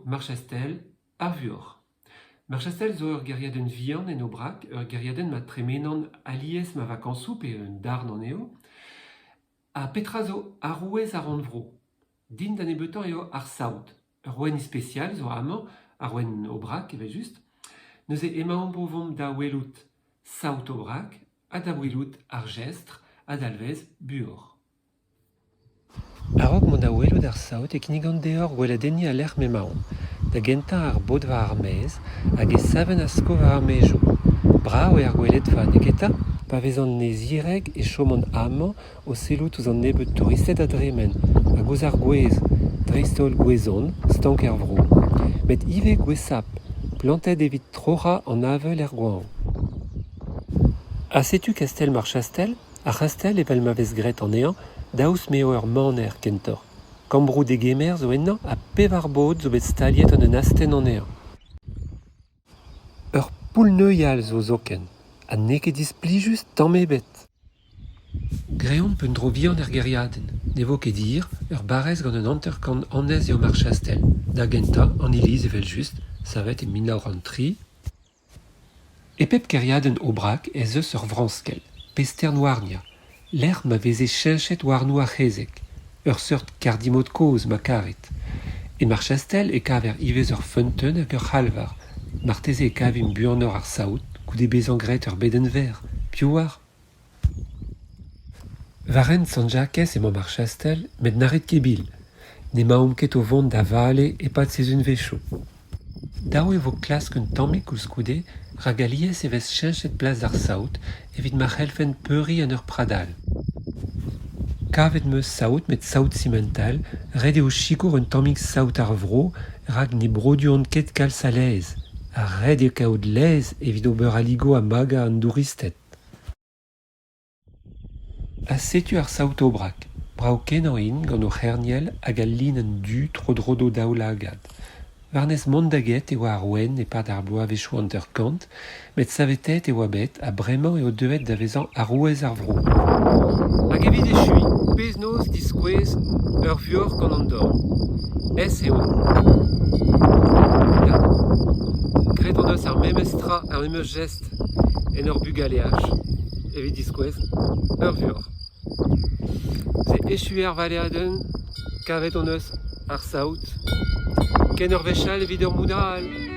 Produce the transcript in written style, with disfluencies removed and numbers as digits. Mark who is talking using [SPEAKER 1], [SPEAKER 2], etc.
[SPEAKER 1] Marchastel, ar vuoc'h. Marchastel zo ur gêriadenn vihan en Aubrac, ur gêriadenn ma tremenan alies ma vakañsoù pe un darn anezho. Ha petra zo arouez ar rannvro? Din da nebeutañ eo ar saout. Ur ouenn ispesial zo amañ, ar ouenn Aubrac evel-just. Neuze emaomp o vont da welout saout Aubrac ha da welout ar jestr a dalvez buoc'h. A-raok mont da welout ar saout e kinnigan deoc'h gweladenniñ al lec'h m'emaon. Da gentañ ar bod war ar maez hag e savenn a-sko war ar maezioù. Brav eo ar gweledva, neketa? Pa vezan lezirek e choman amañ o sellout ouzh an nebeud touristed a dremen hag ouzh ar gwez, dreist-holl gwez-onn, stank er vro. Met ivez gwez-sap, plantet evit troc'hañ an avel er goañv. Ha setu kastell Marchastel, Ar c'hastell evel ma vez graet anezhañ daoust m'eo ur maner kentoc'h. Kambroù degemer zo ennañ ha pevar bod zo bet staliet en un astenn anezhañ. Ur poull-neuial zo zoken ha n'eo ket displijus tamm ebet. Greomp un dro vihan er gêriadenn. Ne vo ket hir, ur barrez gant un 50 annez eo Marchastel. Da gentañ, an iliz evel-just, savet e 1903. E pep kêriadenn Aubrac ez eus ur vrañskell, pe stern-warniañ, lec'h ma veze cheñchet warno ar c'hezeg, ur seurt karr-dimod kozh ma karit. E Marchastel e kaver ivez ur feunteun hag ur c'halvar. Marteze e kavimp buanoc'h ar saout goude bezañ graet ur bedenn verr, piv 'oar ? War hent Sant-Jakez emañ Marchastel met na rit ket bil. N'emaomp ket o vont da vale e-pad sizhunvezhioù. Dav e vo klask un tammig koulskoude rak alies e vez cheñchet plas d'ar saout evit ma c'hellfent peuriñ en ur prad all. Kavet 'm eus saout met saout simental, ret eo sikour un tammig saout ar vro rak ne broduont ket kalz a laezh ha ret eo kaout laezh evit ober aligoù ha magañ an douristed. Ha setu ar saout Aubrac. Brav-kenañ int gant o c'herniel hag al linenn du tro-dro d'o daoulagad. War-nes mont da get e oa ar ouenn e-pad ar bloavezhioù 50, met saveteet e oa bet ha bremañ eo deuet da vezañ arouez ar vro. Hag evit echuiñ, pezh-noz diskouez ur vuoc'h gant an dorn. Aes eo. Ya. Graet hon eus ar memes tra, ar memes jest en hor bugaleaj evit diskouez ur vuoc'h. Se echu ar valeadenn, kavet hon eus ar saout. Ken ur wech all evit ur mod all.